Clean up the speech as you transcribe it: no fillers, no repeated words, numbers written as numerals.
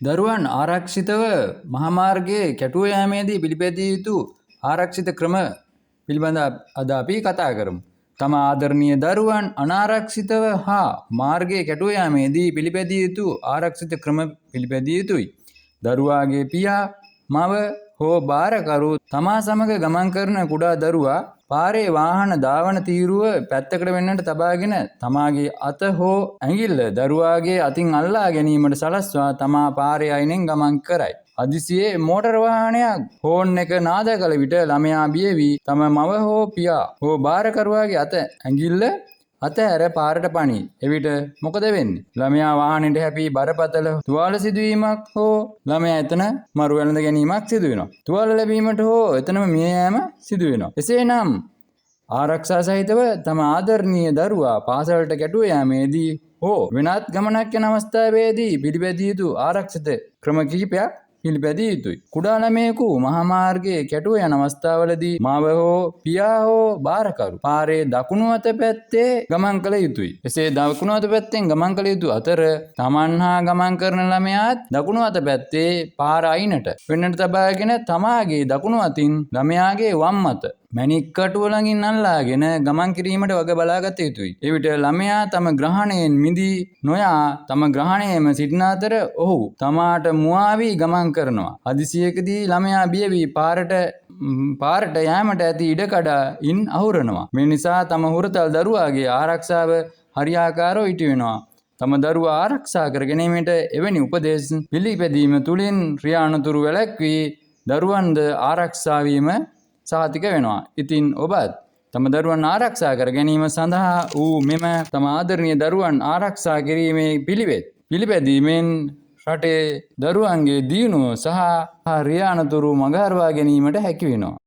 දරුවන් ආරක්ෂිතව මහා මාර්ගයේ කැටුව යාමේදී පිළිපැදිය යුතු ආරක්ෂිත ක්‍රම පිළිබඳ අද අපි කතා කරමු. තම ආදරණීය දරුවන් අනාරක්ෂිතව හා මාර්ගයේ කැටුව යාමේදී පිළිපැදිය යුතු ආරක්ෂිත ක්‍රම පිළිපැදිය යුතුයි. දරුවාගේ පියා, මව හෝ භාරකරු තමා සමග ගමන් කරන කුඩා දරුවා පාරේ වාහන ධාවන තීරුව පැත්තකට වෙන්නට තබාගෙන තමාගේ අත හෝ ඇඟිල්ල දරුවාගේ අතින් අල්ලා ගැනීමට සලස්වා තමා පාරේ අයිනෙන් ගමන් කරයි. හදිසියේ මෝටර් වාහනයක් හෝන් එක නාද කළ විට ළමයා බිය වී තම මව හෝ පියා හෝ භාරකරුවාගේ අත ඇඟිල්ල අතහැර පාරට පනී. එවිට මොකද වෙන්නේ? ළමයා වාහනයට හැපී බරපතල තුවාල සිදුවීමක් හෝ ළමයා එතන මරු වැළඳ ගැනීමක් සිදු වෙනවා. තුවාල ලැබීමට හෝ එතනම මිය යෑම සිදු වෙනවා. එසේනම් ආරක්ෂා සහිතව තම ආදරණීය දරුවා පාසලට කැටුව යාමේදී හෝ වෙනත් ගමනක් යන අවස්ථාවේදී පිළිපැදිය යුතු ආරක්ෂිත ක්‍රම කිහිපයක් පිළිපැදිය යුතුයි. කුඩා ළමයෙකු මහා මාර්ගයේ කැටුව යන අවස්ථාවලදී මව හෝ පියා හෝ භාරකරු පාරේ දකුණු අත පැත්තේ ගමන් කළ යුතුයි. එසේ දකුණු අත පැත්තෙන් ගමන් කළ යුතු අතර තමන් හා ගමන් කරන ළමයාත් දකුණු අත පැත්තේ පාර අයිනට වෙන්නට තබාගෙන තමාගේ දකුණු අතින් ළමයාගේ වම් අත මැණික් කටුව ළඟින් අල්ලාගෙන ගමන් කිරීමට වග බලාගත යුතුයි. එවිට ළමයා තම ග්‍රහණයෙන් මිදී නොයා තම ග්‍රහණයේම සිටින අතර ඔහු තමාට මුවා වී ගමන් කරනවා. හදිසියකදී ළමයා බිය වී පාරට යෑමට ඇති ඉඩකඩ ඉන් අහුරනවා. මේ නිසා තම හුරතල් දරුවාගේ ආරක්ෂාව හරියාකාරව ඉටු වෙනවා. තම දරුවා ආරක්ෂා කර ගැනීමට එවැනි උපදෙස් පිළිපැදීම තුළින් රිය අනතුරු වැළැක්වී දරුවන්ද ආරක්ෂා වීම සහතික වෙනවා. ඉතින් ඔබත් තම දරුවන් ආරක්ෂා කර ගැනීම සඳහා වූ මෙම තම ආදරණීය දරුවන් ආරක්ෂා කිරීමේ පිළිවෙත් පිළිපැදීමෙන් රටේ දරුවන්ගේ දියුණුව සහ රිය අනතුරු මඟහරවා ගැනීමට හැකි වෙනවා.